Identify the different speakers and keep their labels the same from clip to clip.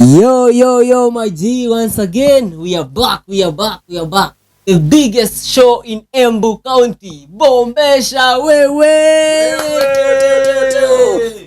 Speaker 1: Yo, yo, yo, my G, once again, we are back, we are back, we are back. The biggest show in Embu County. Bombesha wewe.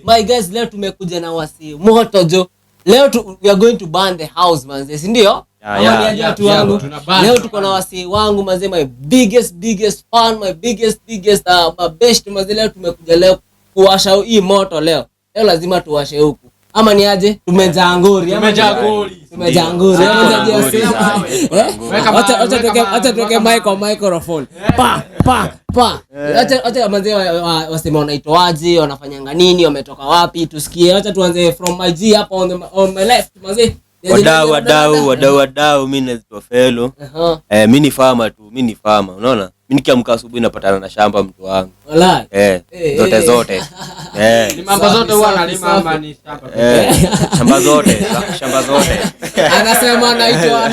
Speaker 1: My guys, leo tumekuja na wasi moto jo. Leo we are going to burn the house manze, si ndio?
Speaker 2: Yeah,
Speaker 1: Ama
Speaker 2: yeah.
Speaker 1: ni aje watu
Speaker 3: Yeah,
Speaker 1: wangu?
Speaker 3: tuna burn.
Speaker 1: Leo tuko na wasi wangu manze, my biggest biggest fan, my biggest biggest my best manze. Leo tumekuja leo kuwasha hii moto leo. Leo lazima tuwashe huku. Ama ni aje? Tumejaa ngori. Ama
Speaker 3: Tumejaa
Speaker 1: ni aje?
Speaker 3: ngori.
Speaker 1: Tumejaa ngori.
Speaker 3: Ndio.
Speaker 1: Ama ni aje?
Speaker 2: Ngori sana.
Speaker 1: Eh?
Speaker 3: Weka
Speaker 1: Wacha
Speaker 3: mawe,
Speaker 1: wacha
Speaker 3: weka
Speaker 1: tuweke
Speaker 3: mawe,
Speaker 1: wacha tuweke
Speaker 3: weka
Speaker 1: mic kwa microphone. Pa pa pa. Acha acha manze waseme wanaitwaje, wanafanyanga nini, wametoka wapi, tusikie. Acha tuanze from my G hapa on my left manze.
Speaker 2: Wadau, wadau, wadau, wadau, mi naitwa Felo. Eh, mi ni farmer tu, mi ni farmer, unaona? Mi nikiamka asubuhi napatana na shamba mtu wangu.
Speaker 1: Walai.
Speaker 2: Eh,
Speaker 1: Eh,
Speaker 2: zote
Speaker 1: eh.
Speaker 2: zote. Eh.
Speaker 3: Ni mambo
Speaker 1: Safi,
Speaker 3: zote huwa
Speaker 1: safi,
Speaker 3: analima
Speaker 1: safi.
Speaker 3: ama ni shamba?
Speaker 2: Eh, shamba zote, shamba zote.
Speaker 1: Anasema anaitwa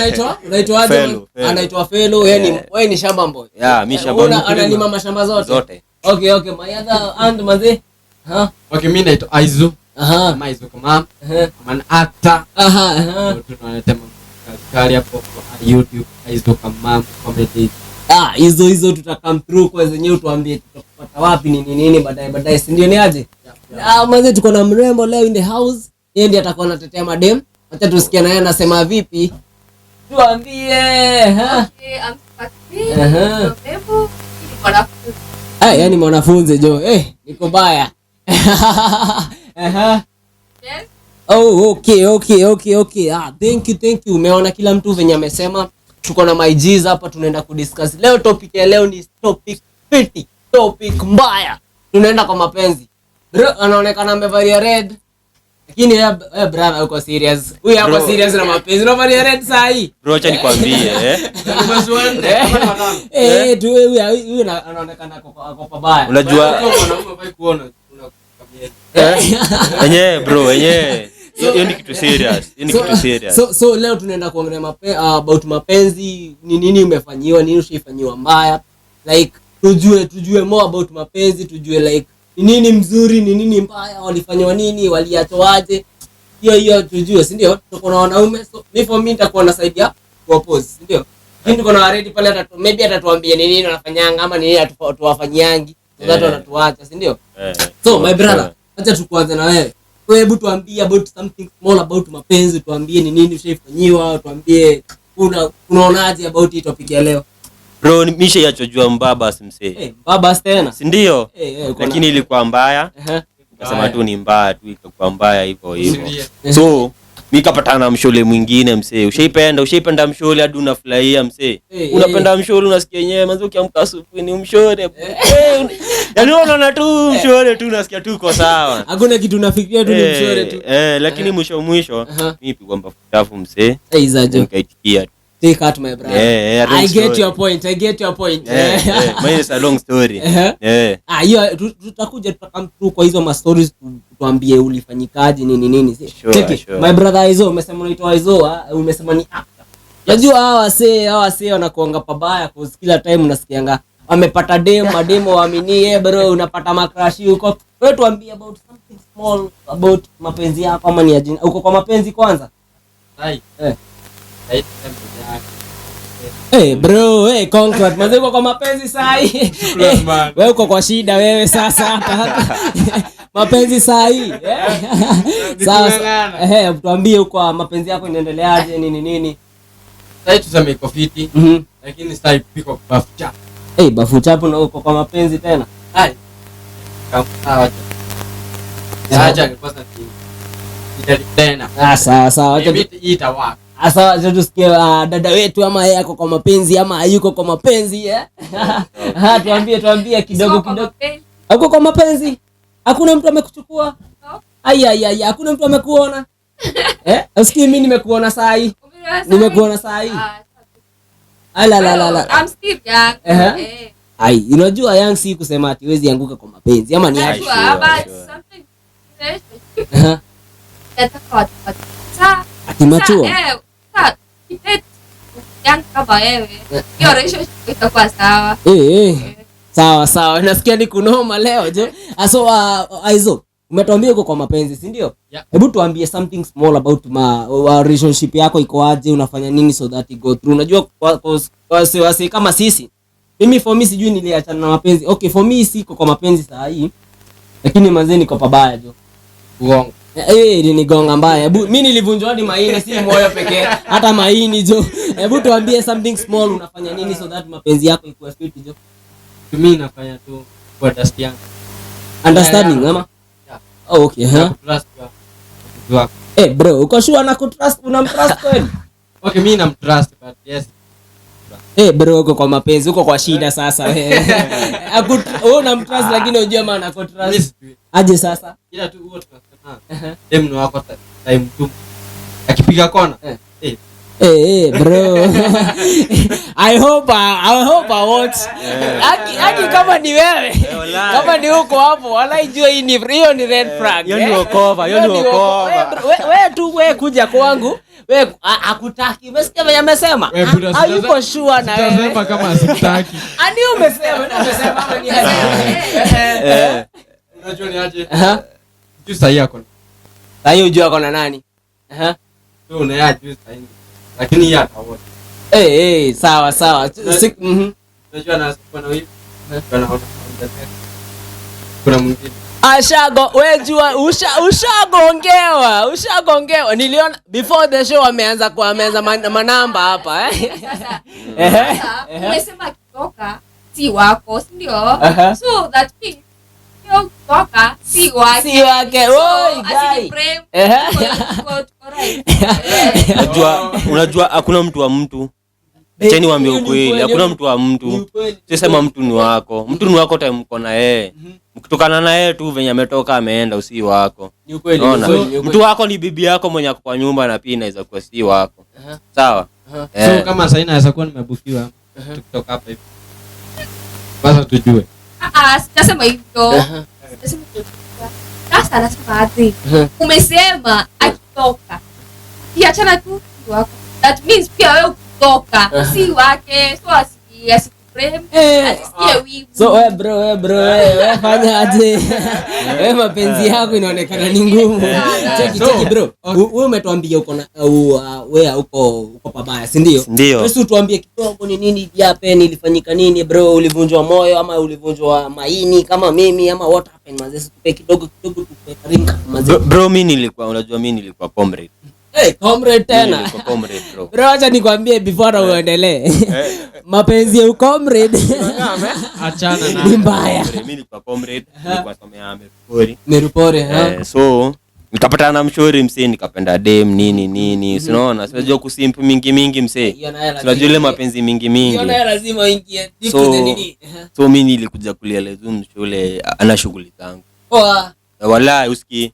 Speaker 1: unaitwaje?
Speaker 2: Felo, Felo.
Speaker 1: Anaitwa Felo, yeye ni wewe ni shamba boy.
Speaker 2: Yeah, mi
Speaker 1: Eh,
Speaker 2: shamba
Speaker 1: analima mashamba zote.
Speaker 2: Zote.
Speaker 1: Okay, okay, my other hand manze. Ha?
Speaker 3: Okay, mimi naitwa Aizu.
Speaker 1: Aha.
Speaker 3: Ama Aizu Komam.
Speaker 1: Aha.
Speaker 3: I'm an actor.
Speaker 1: Aha. Aha.
Speaker 3: Ndio tunaleta mambo kali hapo kwa YouTube, Aizu Komam Comedy.
Speaker 1: Ah, hizo hizo tuta come through kwa zenyewe, tuambie tutakupata wapi nini nini baadaye baadaye, si ndio ni aje? Ah, manze tuko na mrembo leo in the house. Yeye ndiye atakuwa anatetea madem. Acha tusikie na yeye anasema vipi. Tuambie. Ha?
Speaker 4: Okay, I'm Sakti.
Speaker 1: Aha.
Speaker 4: From Embu. Ni mwanafunzi.
Speaker 1: Ah, yani mwanafunzi jo. Eh, niko baya. Aha.
Speaker 4: Yes.
Speaker 1: Oh, okay, okay, okay, okay. Ah, thank you, thank you. Umeona kila mtu venye amesema. Tuko na my G's hapa tunaenda kudiscuss. Leo topic ya leo ni topic fiti, topic mbaya. Tunaenda kwa mapenzi. Bro, anaonekana amevalia red. Lakini yeye brother uko serious. Huyu ako
Speaker 2: Bro.
Speaker 1: serious na mapenzi. Unavalia red saa hii.
Speaker 2: Bro, acha nikwambie, eh.
Speaker 1: Eh, eh, tu huyu huyu anaonekana ako pabaya.
Speaker 2: Unajua enyewe bro, enyewe. Hiyo ni kitu serious. Hiyo ni kitu serious.
Speaker 1: So leo tunaenda kuongelea about mapenzi, ni nini umefanyiwa, nini ushaifanyiwa mbaya. Like tujue more about mapenzi, tujue like ni nini mzuri, ni nini mbaya, walifanywa nini, waliachoaje. Hiyo hiyo tujue, si ndio? Tuko na wanaume, so mi for me nitakuwa nasaidia kuoppose, si ndio? Lakini tuko na waredi pale, maybe atatuambia ni nini wanafanyanga ama ni nini hatuwafanyiangi. So that wanatuacha, si ndio?
Speaker 2: Eh,
Speaker 1: So my brother,
Speaker 2: sure.
Speaker 1: acha tukuanze na wewe. Wewe hebu tuambie about something small about mapenzi, tuambie ni nini ushaifanyiwa, tuambie unaonaje about hii topic ya leo.
Speaker 2: Bro, mi shaiachojua mbaba msee.
Speaker 1: Eh, mbaba tena.
Speaker 2: Si ndio?
Speaker 1: Eh, eh, uko na-
Speaker 2: Lakini ilikuwa mbaya.
Speaker 1: Aha.
Speaker 2: Kasema tu ni mbaya tu, ikakuwa mbaya hivyo hivyo.
Speaker 3: Usilie.
Speaker 2: So mi kapatana na mshole mwingine msee. Ushaipenda mshole hadi unafurahia msee.
Speaker 1: Eh,
Speaker 2: Unapenda mshole unasikia yenyewe manzi ukiamka asubuhi ni mshole. Eh, yaani wewe unaona tu mshole tu unasikia tu uko sawa.
Speaker 1: Hakuna kitu unafikiria tu ni mshore tu.
Speaker 2: Eh, lakini mwisho mwisho
Speaker 1: Aha.
Speaker 2: mi pigwa mbafu chafu msee.
Speaker 1: Eh, Izajo.
Speaker 2: Nikaitikia tu.
Speaker 1: Take out my brother.
Speaker 2: Eh, eh, a long
Speaker 1: I get
Speaker 2: story.
Speaker 1: your point. I get your point.
Speaker 2: Eh, eh, mine is a long story.
Speaker 1: Eh.
Speaker 2: Eh.
Speaker 1: Ah, hiyo tutakuja tutakam through kwa hizo ma stories tuambie ulifanyikaje nini nini.
Speaker 2: Sure,
Speaker 1: Check it.
Speaker 2: sure.
Speaker 1: My brother Aizo, umesema unaitwa Aizo, ah, umesema ni actor. Unajua hawa wasee wanakuanga pabaya cause kila time unasikianga wamepata demo, mademo waaminie bro, unapata macrush huko. Wewe tuambie about something small about mapenzi yako ama ni ajina. Uko kwa mapenzi kwanza?
Speaker 3: Sai.
Speaker 1: Eh.
Speaker 3: Sai, sema
Speaker 1: Hey bro, hey congrats. Manze uko kwa mapenzi saa hii.
Speaker 3: Shukran, man.
Speaker 1: Wewe uko kwa shida wewe sasa hata. Mapenzi saa hii. Eh. Sawa.
Speaker 3: Nikung'ang'ana.
Speaker 1: Eh, tuambie uko mapenzi yako inaendeleaje nini nini.
Speaker 3: Sai tuseme iko fiti, lakini sai piko bafu chafu.
Speaker 1: Eh, bafu chapu na uko kwa mapenzi tena.
Speaker 3: Sai. Kama acha. Acha kwanza tena.
Speaker 1: Ah, sawa sawa. Acha
Speaker 3: Maybe itawaka.
Speaker 1: Asa acha tusikie dada wetu ama yeye ako kwa mapenzi ama hayuko kwa mapenzi eh? Ah, tuambie kidogo
Speaker 4: Sio kwa
Speaker 1: kidogo.
Speaker 4: mapenzi.
Speaker 1: Uko kwa mapenzi? Hakuna mtu amekuchukua?
Speaker 4: No.
Speaker 1: Ai ai ai, hakuna mtu amekuona? Eh? Usikii mimi nimekuona saa hii.
Speaker 4: Umeona sahi?
Speaker 1: Nimekuona saa hii.
Speaker 4: Ah,
Speaker 1: Ai la la la la.
Speaker 4: I'm still young.
Speaker 1: Eh.
Speaker 4: Eh.
Speaker 1: Ai, unajua young si kusema ati huwezi anguka kwa mapenzi ama ni aje?
Speaker 4: Najua,
Speaker 2: Sure,
Speaker 4: but
Speaker 2: sure.
Speaker 4: sometimes relationship,
Speaker 1: Aha.
Speaker 4: nataka watu sa-
Speaker 1: Ati mature.
Speaker 4: eh, sa- kidate young kama wewe. Hiyo relationship itakuwa sawa.
Speaker 1: Eh eh. Sawa sawa, nasikia ni kunoma leo jo. Aso Aizo, Umetuambia uko kwa mapenzi, si ndio?
Speaker 3: Yeah.
Speaker 1: Hebu tuambie something small about relationship yako iko aje, unafanya nini so that it go through. Unajua kwa wase kama sisi. Mimi for me sijui niliachana na mapenzi. Okay, for me siko kwa mapenzi saa hii. Lakini manze niko pabaya jo.
Speaker 3: Uongo.
Speaker 1: Ilinigonga mbaya. Hebu mimi nilivunjwa hadi maini, si moyo pekee, hata maini jo. Hebu tuambie something small, unafanya nini so that mapenzi yako ikuwe fit jo?
Speaker 3: Mimi nafanya tu kwa trust yangu.
Speaker 1: Understanding
Speaker 3: Yeah.
Speaker 1: ama?
Speaker 3: Yeah.
Speaker 1: Oh, okay, huh?
Speaker 3: Trust wako.
Speaker 1: Bro, uko sure na kutrust, unamtrust kweli?
Speaker 3: Okay, mimi namtrust but yes.
Speaker 1: Bro, uko kwa mapenzi, uko kwa shida sasa. Wewe unamtrust lakini unajua maana akutrust.
Speaker 3: Mimi sijui.
Speaker 1: Aje sasa?
Speaker 3: Ila tu huo tunasema dem ni wako time tu. Akipiga kona.
Speaker 1: Bro. I hope I watch. Aki kama ni wewe. Kama ni uko hapo, walaijua hii ni hiyo ni red flag.
Speaker 2: Hiyo ni okova, hiyo ni okova.
Speaker 1: Wewe tu wewe kuja kwangu, wewe hakutaki. Umesikia venye amesema? Hayuko sure na wewe.
Speaker 5: Sitasema kama sitaki.
Speaker 1: Ani umesema, ni umesema ama ni
Speaker 3: Unajua ni aje? Juu sahi yako.
Speaker 1: Sahi unajua ako na nani?
Speaker 3: Tu unaya juu sahi. Lakini yeye ataona.
Speaker 1: Sawa sawa.
Speaker 3: Unajua na kuna hivi. Kuna kuna mwingine.
Speaker 1: Ashago, wewe jua ushagongewa, ushagongewa. Niliona before the show wameanza manamba hapa
Speaker 4: Sasa umesema akitoka si wako, si ndio? So that means sio kutoka si wake.
Speaker 1: Si wake. Oi, guy.
Speaker 2: Unajua hakuna mtu wa mtu. Cheni waambie ukweli, hakuna mtu wa mtu. Sisema mtu ni wako. Mtu ni wako time mko na yeye. Mkitokana na yeye tu venye ametoka ameenda usi wako.
Speaker 1: Ni ukweli.
Speaker 2: Mtu wako ni bibi yako mwenye ako kwa nyumba na pia inaweza kuwa si wako. Sawa?
Speaker 3: So kama sasa inaweza kuwa nimebukiwa tukitoka hapa hivi. Basi tujue.
Speaker 4: Sijasema hivyo. Sijasema hivyo. Sasa nasema aje? Umesema akitoka. Kiachana tu si wako. That means pia wewe ukitoka si wake, so asikuframe, asisikie wivu.
Speaker 1: So wewe bro, wewe fanya aje? Wewe mapenzi yako inaonekana ni ngumu. Cheki bro. Wewe umetuambia uko na wewe uko pabaya, si ndio? Wewe utuambie kidogo ni nini happen, ilifanyika nini bro? Ulivunjwa moyo ama ulivunjwa maini kama mimi ama what happened manze? Tupe kidogo kidogo, tupe ringa manze.
Speaker 2: Bro, mimi nilikuwa, unajua mimi nilikuwa comrade.
Speaker 1: Hey, comrade tena.
Speaker 2: Nilikuwa comrade bro.
Speaker 1: Bro, acha nikwambie before uendelee. Mapenzi ya comrade.
Speaker 3: Achana na.
Speaker 1: Ni mbaya.
Speaker 2: Mimi nilikuwa comrade, nilikuwa somea Merupori.
Speaker 1: Merupori,
Speaker 2: So nikapatana na mshori msee, nikapenda dem nini nini. Unaona? Unajua kusimp mingi mingi msee. Unajua ile mapenzi mingi mingi.
Speaker 1: Hiyo nayo lazima uingie deep to the nini.
Speaker 2: So mimi nilikuja kulieleza mshule ana shughuli zangu.
Speaker 1: Poa.
Speaker 2: Wallahi usikii.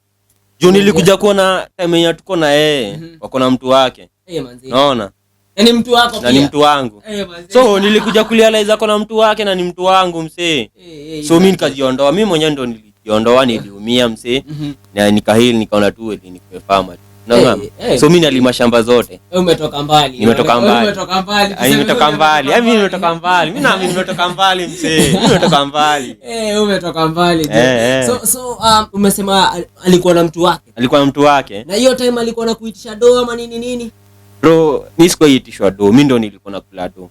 Speaker 2: Juu nilikuja kuona time yenye tuko na yeye, wako na mtu wake.
Speaker 1: Manzi.
Speaker 2: Unaona?
Speaker 1: Na ni mtu wako pia.
Speaker 2: Na ni mtu wangu. So nilikuja kurealize ako na mtu wake na ni mtu wangu msee. So mimi nikajiondoa, mimi mwenyewe ndo nilijiondoa, niliumia msee. Na nikahili nikaona tu eti nikuwe farmer. Unaona? So mimi nalima shamba zote.
Speaker 1: Wewe umetoka mbali.
Speaker 2: Nimetoka mbali. Nimetoka mbali. Mimi nimetoka mbali. Mimi na mimi nimetoka mbali msee. Mimi nimetoka mbali.
Speaker 1: Umetoka mbali. So umesema alikuwa na mtu wake.
Speaker 2: Alikuwa na mtu wake.
Speaker 1: Na hiyo time alikuwa anakuitisha do ama nini nini?
Speaker 2: Bro, mimi sikuitishwa do. Mimi ndo nilikuwa nakula do.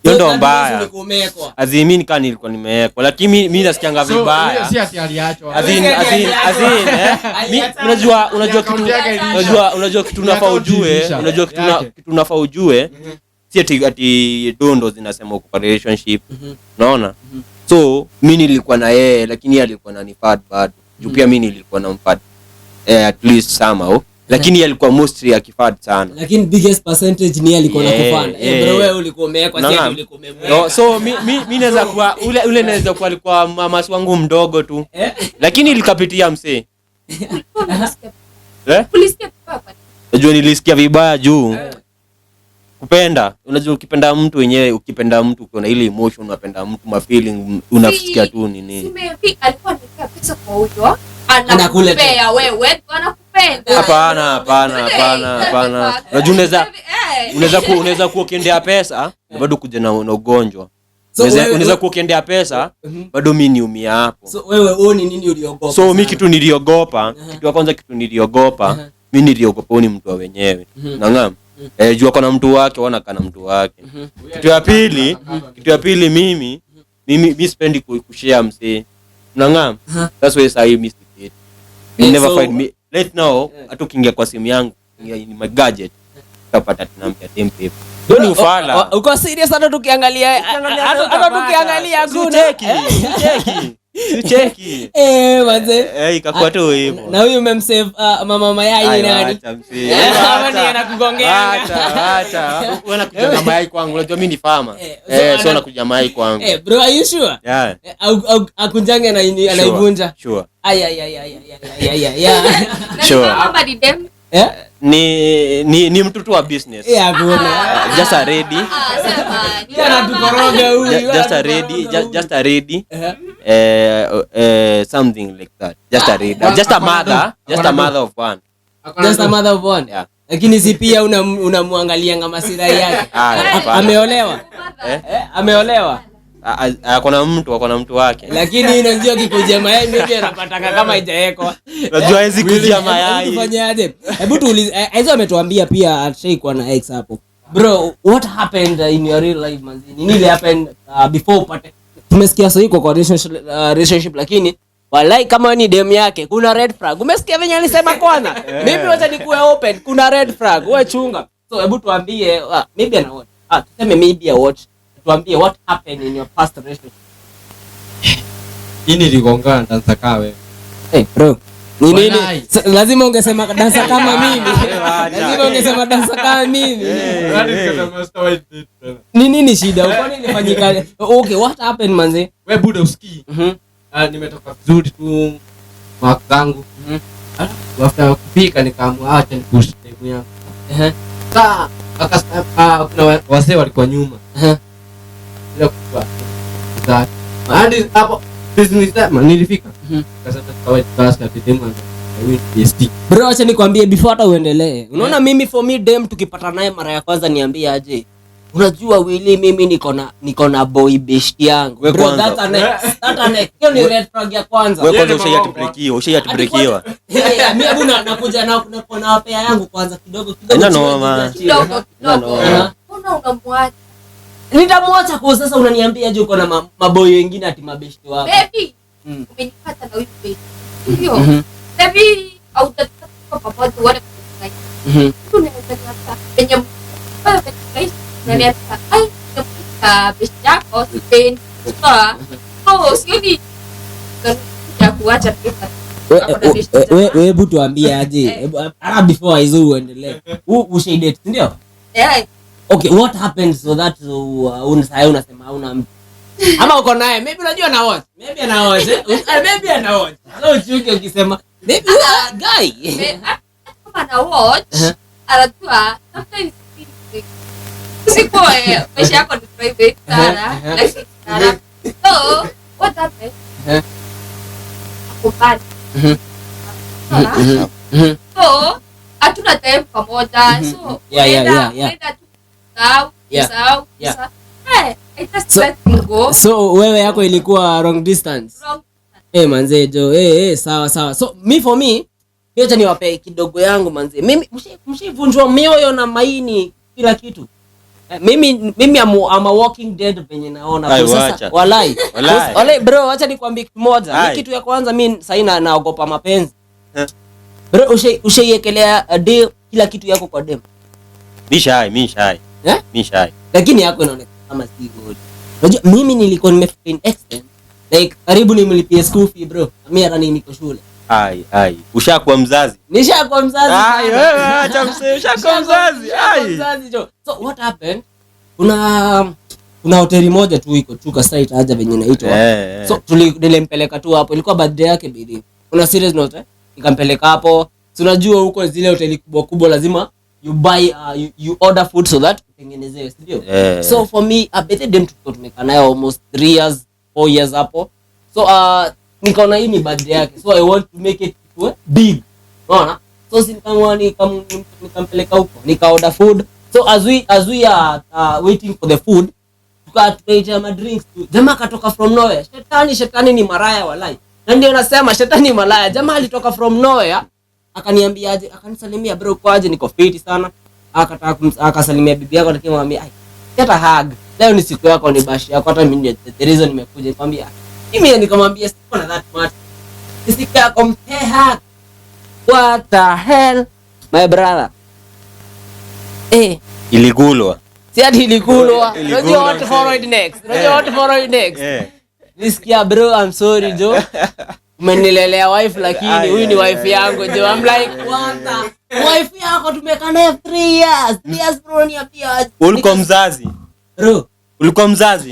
Speaker 2: Hiyo ndo mbaya. Azin mimi nikaa nilikuwa nimewekwa. Lakini mimi nasikianga vibaya.
Speaker 5: Si ati aliachwa.
Speaker 2: Azin mimi unajua kitu unajua kitu unafaa ujue, unajua kitu unafaa ujue. Si ati dondo zinasema uko kwa relationship. Unaona? So mimi nilikuwa na yeye lakini yeye alikuwa ananifad bado. Juu pia mimi nilikuwa namfad. At least somehow. Lakini alikuwa mostly akifad sana.
Speaker 1: Lakini biggest percentage ni alikuwa anakufanda. Bro wewe ulikuwa umewekwa, si ati ulikuwa umemweka.
Speaker 2: So mimi naweza kuwa ule naweza kuwa alikuwa mama wangu mdogo tu. Lakini likapitia msee.
Speaker 4: Ulisikia vibaya.
Speaker 2: Unajua nilisikia vibaya juu. Kupenda, unajua ukipenda mtu wenyewe, ukipenda mtu ukiona ile emotion unapenda mtu, ma feeling unasikia tu nini.
Speaker 4: Maybe alikuwa anataka pesa kwa huyo. Anakupea wewe, anakupenda.
Speaker 2: Hapana. Unajua unaweza kuwa ukiendea pesa na bado kuja na ugonjwa.
Speaker 1: So
Speaker 2: Unaweza kuwa ukiendea pesa bado mi niumia hapo.
Speaker 1: So wewe wewe ni nini uliogopa?
Speaker 2: So mi
Speaker 1: sana?
Speaker 2: kitu niliogopa, kitu ya kwanza kitu niliogopa, mi niliogopa huyu ni mtu wa wenyewe. Nang'am. Jua kona mtu wake, wana kana mtu wake. Kitu ya pili mimi mi sipendi kushare msee. Nang'am. That's why sahi mi siketi. You never find me. Right now, hata ukiingia kwa simu yangu, ingia in my gadget, utapata tunampia tempe. Hiyo ni ufala.
Speaker 1: Uko serious hata tukiangalia hata tukiangalia hakuna.
Speaker 2: Sicheki, sicheki. Sicheki.
Speaker 1: Manze.
Speaker 2: Ikakuwa tu hivyo.
Speaker 1: Na huyu umemsave mama mayai ni
Speaker 2: Ai,
Speaker 1: nani?
Speaker 2: wacha msee.
Speaker 1: Ama ni anakugongea.
Speaker 2: Wacha, wacha. Wewe unakuja na mayai kwangu. Unajua mimi ni farmer.
Speaker 1: So
Speaker 2: So unakuja mayai kwangu.
Speaker 1: Bro, are you sure?
Speaker 2: Yeah.
Speaker 1: Au akunjange na anaivunja.
Speaker 2: Sure.
Speaker 1: Ay ay ay ay ay ay ay ay.
Speaker 4: Na
Speaker 2: Sure.
Speaker 4: ni kama ni dem.
Speaker 2: Ni mtu tu wa business.
Speaker 1: Hakuna.
Speaker 2: Just a ready.
Speaker 4: Sema, ni
Speaker 1: Yeye anatukoroga huyu.
Speaker 2: Just a ready, just a ready. Something like that. Just a ready. Just a mother, just a mother of one.
Speaker 1: Just a mother of one.
Speaker 2: Yeah.
Speaker 1: Lakini si pia unamwangalianga masilahi yake.
Speaker 2: Hapana.
Speaker 1: Ameolewa? Ameolewa?
Speaker 2: Akona mtu, akona mtu wake.
Speaker 1: Lakini unajua kikujia mayai maybe anapataka kama haijawekwa.
Speaker 2: Unajua hawezi kujia mayai.
Speaker 1: Hebu tufanyaje? Hebu tuulize, Aizo ametuambia pia ashaikuwa na ex hapo. Bro, what happened in your real life manzi? Nini ile happened before upate? Tumesikia sasa iko kwa relationship lakini walai kama ni dem yake kuna red flag. Umesikia venye alisema kwanza? Mimi wacha nikuwe open, kuna red flag. Wewe chunga. So hebu tuambie, maybe ana watch. Tuseme maybe a watch. Tuambie what happened in your past relationship.
Speaker 3: Hii niligongana dansa kama wewe.
Speaker 1: Hey bro. Ni nini?
Speaker 3: Walai.
Speaker 1: Lazima ungesema dansa kama mimi. Lazima ungesema dansa kama mimi. Ni nini shida? Uko nini ilifanyika? Okay, what happened manze?
Speaker 3: Wewe buda usikii. Nimetoka vizuri tu mark zangu. Alafu after kupika nikaamua acha nipush time yangu. Sasa kuna wazee walikuwa nyuma. Bila kujua. Sasa hadi hapo business time nilifika. Kasema kawaida basi na demu I win PhD.
Speaker 1: Bro, acha nikwambie before hata uendelee. Unaona mimi for me dem tukipata naye mara ya kwanza niambie aje. Unajua Willy mimi niko na boy best yangu.
Speaker 2: We
Speaker 1: Bro,
Speaker 2: kwanza.
Speaker 1: that's an ex. That's an ex. Hiyo ni red flag ya kwanza.
Speaker 2: Wewe kwanza
Speaker 3: Yeye ni
Speaker 2: ushaiatbreakiwa.
Speaker 1: Hey, mimi hebu nakuja na na wapea yangu kwanza kidogo kidogo.
Speaker 2: Haina noma.
Speaker 4: Kidogo kidogo.
Speaker 1: No.
Speaker 4: Mbona unamwacha?
Speaker 1: Nitamwacha kwa sasa unaniambia aje uko na maboy wengine ati mabeshti wako.
Speaker 4: Baby, umenipata na huyu baby. Ndio. Baby, hautatoka pamoja wala kutoka. Tu unaweza niambia penye wewe unaishi, unaniambia, ai, nimekuta beshti yako, sipendi. Sawa? So, sioni ya kuacha pesa.
Speaker 1: Wewe hebu tuambie aje. Hebu hata before hizo uendelee. Ushaidate, si ndio?
Speaker 4: Eh.
Speaker 1: Okay, what happened so that unasahau unasema hauna mtu? Ama uko naye, maybe unajua na watch. Maybe ana watch. Maybe ana watch. So uchuke ukisema maybe guy.
Speaker 4: Kama ana watch, anajua sometimes siku maisha yako ni private sana. Lakini sana. So, what happened? Akubali. So, hatuna time pamoja. So, unaenda tu kusahau. Hey, I just let him go.
Speaker 1: So wewe yako ilikuwa wrong distance.
Speaker 4: Wrong.
Speaker 1: Manze jo, sawa sawa. So me for me, acha niwape kidogo yangu manze. Mimi mshaivunjwa mioyo na maini kila kitu. Mimi I'm a walking dead venye naona.
Speaker 2: Ai,
Speaker 1: Sasa walai. Walai bro, acha nikwambie kitu moja. Ni kitu ya kwanza mimi sasa naogopa mapenzi. Bro, ushaiekelea deal kila kitu yako kwa dem.
Speaker 2: Mi shy. Mi shy.
Speaker 1: Lakini yako inaonekana kama si good. Unajua mimi nilikuwa nimefika in extent like karibu nimlipie school fee bro. Mimi hata niko shule.
Speaker 2: Ai. Ushakuwa mzazi.
Speaker 1: Nishakuwa mzazi.
Speaker 2: Ai, wewe acha msee, ushakuwa mzazi. Ai.
Speaker 1: Mzazi jo. So what happened? Kuna hoteli moja tu iko Chuka site aja venye inaitwa. So nilimpeleka tu hapo. Ilikuwa birthday yake bidi. Kuna serious note Nikampeleka hapo. So unajua huko zile hoteli kubwa kubwa lazima you buy you order food so that utengenezewe, si ndio? So for me a better dem tulikuwa tumekaa nayo almost 3 years 4 years hapo. So nikaona hii ni birthday yake, so I want to make it big. Unaona? So si nikampeleka huko, nika order food. So as we are waiting for the food, Tukaitia ma drinks tu. Jamaa akatoka from nowhere. Shetani ni maraya walai. Na ndio nasema shetani ni malaya. Jamaa alitoka from nowhere akaniambia aje, akanisalimia, bro kwaje, niko fiti sana. Akataka akasalimia bibi yako, lakini mwambia ai, get a hug. Leo ni siku yako, ni bashi yako, hata mimi the reason nimekuja. Nikamwambia mimi, nikamwambia siko na that much. Ni siku yako, mpe hug. What the hell my brother?
Speaker 2: Ilikulwa.
Speaker 1: Si ati ilikulwa.
Speaker 2: Ilikulwa,
Speaker 1: Unajua what
Speaker 2: mzee.
Speaker 1: followed next? Unajua what followed next?
Speaker 2: Eh.
Speaker 1: Nisikia bro, I'm sorry jo. Umenilelea wife lakini huyu ni wife yangu jo. I'm like what the wife yako tumekaa naye 3 years. 3 years bro, niambia.
Speaker 2: Ulikuwa mzazi?
Speaker 1: Bro.
Speaker 2: Ulikuwa mzazi?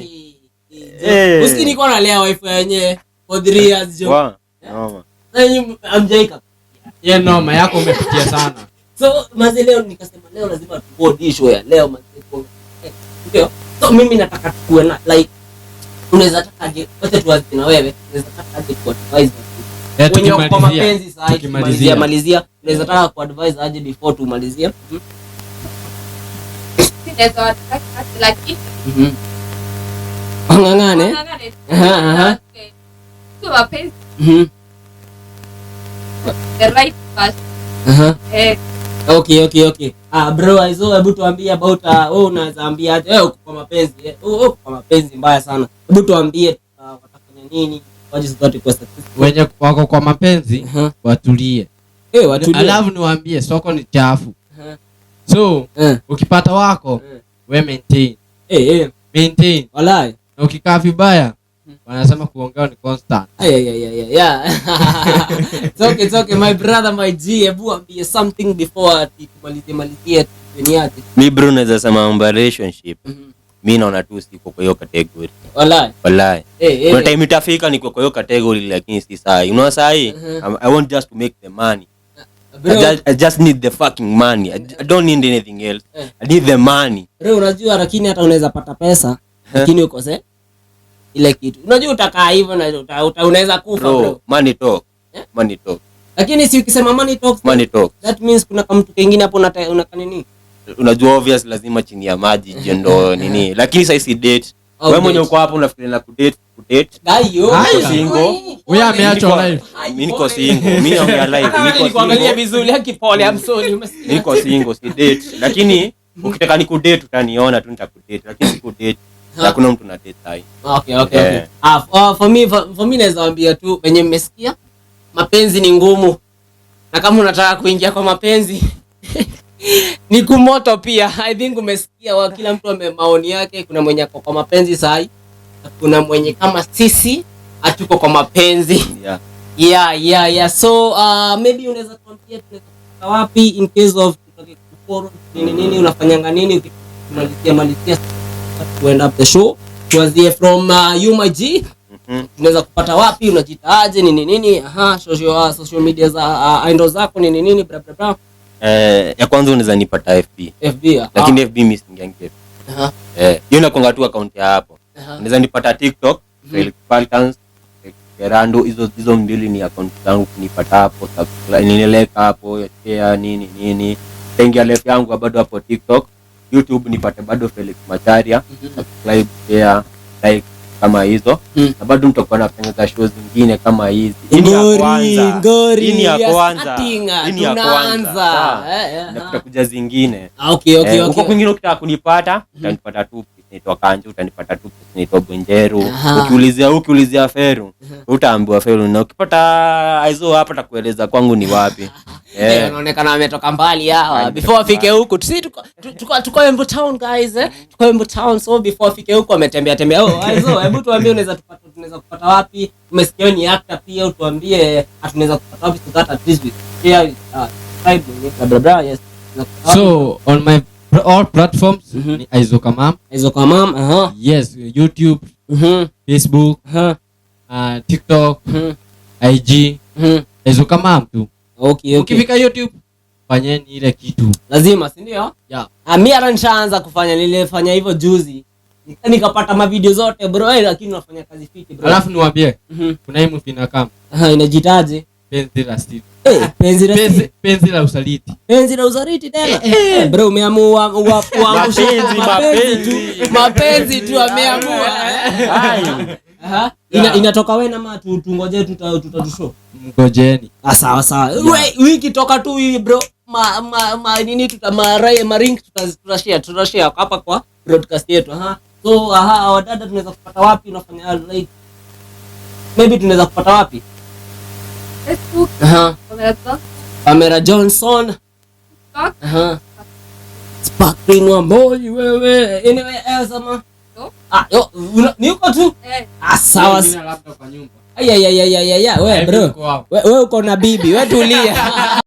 Speaker 1: Usikii nilikuwa nalea wife yenyewe for 3 years jo.
Speaker 2: Wow. Noma.
Speaker 1: Na yenyewe amjaika.
Speaker 3: Ye noma yako umepitia sana.
Speaker 1: So maze leo nikasema leo lazima tuboard show ya leo maze. Ndio. So mimi nataka tukue na like unaweza taka aje, wacha tuanze na wewe, unaweza taka aje ku advise watu wenye wako kwa mapenzi sasa,
Speaker 3: Tukimalizia.
Speaker 1: malizia, unaweza taka ku advise aje before tumalizie?
Speaker 4: Sinaweza wataka lakini
Speaker 1: Wang'ang'ane.
Speaker 4: wang'ang'ane.
Speaker 1: Aha, aha.
Speaker 4: Sio mapenzi. The right person.
Speaker 1: Aha.
Speaker 4: Eh.
Speaker 1: Okay. Bro, Aizo, hebu tuambie about wewe unaweza ambia aje wewe uko kwa mapenzi, wewe uko kwa mapenzi mbaya sana. Hebu tuambie watafanya nini waje zote kwa successful.
Speaker 3: Wenye wako kwa mapenzi watulie.
Speaker 1: Watulie.
Speaker 3: Alafu niwaambie soko ni chafu. So, ukipata wako, we maintain. Maintain.
Speaker 1: Walai.
Speaker 3: Na ukikaa vibaya, wanasema kuongea ni constant.
Speaker 1: Ay, ay, ay, ay, ay, yeah. It's okay, it's okay, my brother, my G, hebu ambie something before tumalizie, malizie, tueniaje.
Speaker 2: Mi bro naweza sema mambo ya relationship. Mi naona tu siko kwa hiyo category.
Speaker 1: Walai.
Speaker 2: Walai. Kuna time itafika niko kwa hiyo category lakini si sahi. Unaona sahi? I want just to make the money.
Speaker 1: Bro.
Speaker 2: I just need the fucking money. I don't need anything else. I need the money.
Speaker 1: Bro, unajua lakini hata unaweza pata pesa lakini ukose ile kitu. Unajua utakaa hivyo na unaweza kufa
Speaker 2: Bro,
Speaker 1: bro.
Speaker 2: Money talk. Money talk.
Speaker 1: Lakini si ukisema money talks,
Speaker 2: Money talk.
Speaker 1: That means kuna kama mtu kingine hapo una nini?
Speaker 2: Unajua obvious lazima chini ya maji ndio ndo nini. Lakini sasa si date.
Speaker 1: Oh,
Speaker 2: Wewe mwenye
Speaker 1: date.
Speaker 2: uko hapo unafikiria na kudate, kudate.
Speaker 1: Gayo.
Speaker 3: Haya.
Speaker 2: Single.
Speaker 3: Huyu ameachwa live.
Speaker 2: Mimi niko single. Mimi naongea live.
Speaker 1: Hata
Speaker 2: Niko
Speaker 1: nikuangalia
Speaker 2: single.
Speaker 1: vizuri, haki pole, I'm sorry, umesikia?
Speaker 2: Niko single, si date. Lakini ukitaka nikudate utaniona tu nitakudate, lakini si kudate. Hakuna mtu na date sahi.
Speaker 1: Okay. For me naweza waambia tu wenye mmesikia, mapenzi ni ngumu. Na kama unataka kuingia kwa mapenzi ni kumoto pia. I think umesikia kila mtu ame maoni yake. Kuna mwenye ako kwa mapenzi sahi, na kuna mwenye kama sisi hatuko kwa mapenzi. Yeah. So maybe unaweza tuambia tunaweza kupata wapi in case of tutoke kuforum, nini nini, unafanyanga nini ukimalizia malizia to end up the show. Tuanzie from you my G. Tunaweza kupata wapi, unajitaaje, nini nini? Aha, social media za handle zako nini nini, bla bla bla.
Speaker 2: Ya kwanza unaweza nipata FB.
Speaker 1: FB, aha.
Speaker 2: Lakini FB mimi siingiangi FB.
Speaker 1: Aha.
Speaker 2: Hiyo inakuanga tu account ya hapo.
Speaker 1: Aha.
Speaker 2: Unaweza nipata TikTok, Felix Falcons, Felix Gerando, hizo mbili ni account zangu, kunipata hapo, subscribe, nini, like hapo, share, nini nini. Tengia life yangu bado hapo TikTok. YouTube nipate bado Felix Macharia, subscribe, share, like kama hizo. Na bado mtakuwa natengeneza show zingine kama hizi. Hii ni ya
Speaker 1: Ngori,
Speaker 2: kwanza.
Speaker 1: ngori,
Speaker 2: Hii ni ya
Speaker 1: we are
Speaker 2: kwanza.
Speaker 1: starting,
Speaker 2: Hii ni ya kwanza.
Speaker 1: tunaanza.
Speaker 2: Sawa. Na kutakuja zingine.
Speaker 1: Okay, okay, okay.
Speaker 2: Huko kwingine ukitaka kunipata, utanipata tu naitwa Kanju, utanipata tu naitwa Bonjeru. Ukiulizia Feru, utaambiwa Feru, na ukipata Aizo hapa takueleza kwangu ni wapi.
Speaker 1: Wanaonekana wametoka mbali hawa.
Speaker 2: Wametoka
Speaker 1: Before afike
Speaker 2: mbali.
Speaker 1: huku, sisi tuko Embu Town guys, Tuko Embu Town, so before afike huku ametembea tembea. Oh, Aizo, hebu tuambie tunaweza kupata wapi? Umesikia wewe ni actor pia, utuambie tunaweza kupata wapi so that at least we share, subscribe, bla, bla, bla, yes. Tunaweza kupata wapi?
Speaker 3: So on my all platforms ni Aizo Kamam.
Speaker 1: Aizo Kamam, aha.
Speaker 3: Yes, YouTube, Facebook, TikTok, IG, Aizo Kamam tu.
Speaker 1: Okay, okay.
Speaker 3: Ukifika YouTube fanyeni ile kitu.
Speaker 1: Lazima, si ndio?
Speaker 3: Yeah.
Speaker 1: Mi hata nishaanza kufanya, nilifanya hivyo juzi. Nikapata ma video zote bro, lakini unafanya kazi fiti bro.
Speaker 3: Alafu niwaambie, kuna hii movie inakaa.
Speaker 1: Aha, inajitaje?
Speaker 3: Penzi la Steve.
Speaker 1: Eh, penzi la
Speaker 3: Penzi, penzi la usaliti.
Speaker 1: Penzi la usaliti tena. Eh, bro, umeamua uangushe
Speaker 2: Mapenzi,
Speaker 1: mapenzi tu.
Speaker 2: Mapenzi.
Speaker 1: Mapenzi tu ameamua. Eh.
Speaker 2: Ai.
Speaker 1: Aha. Inatoka wewe ama tungoje tutatushow?
Speaker 3: Mngojeni.
Speaker 1: Ah, sawa sawa. We, wiki toka tu hivi, bro. Ma nini tuta ma, ma link tutashare hapa kwa broadcast yetu. Aha. So aha, wadada tunaweza kupata wapi? Unafanya like maybe tunaweza kupata wapi?
Speaker 4: Facebook,
Speaker 1: Aha.
Speaker 4: Pamela Johnson,
Speaker 1: Pamela Johnson.
Speaker 4: TikTok.
Speaker 1: Aha. Sparkling wa Moi wewe. Anyway else ama?
Speaker 4: No.
Speaker 1: Ah, yo, ni uko tu?
Speaker 4: Eh.
Speaker 1: Ah, sawa.
Speaker 3: Wengine labda kwa nyumba.
Speaker 1: Ay ay ay ay ay ay, we
Speaker 3: Hivi
Speaker 1: bro.
Speaker 3: niko hapo.
Speaker 1: We uko na bibi, we tulia.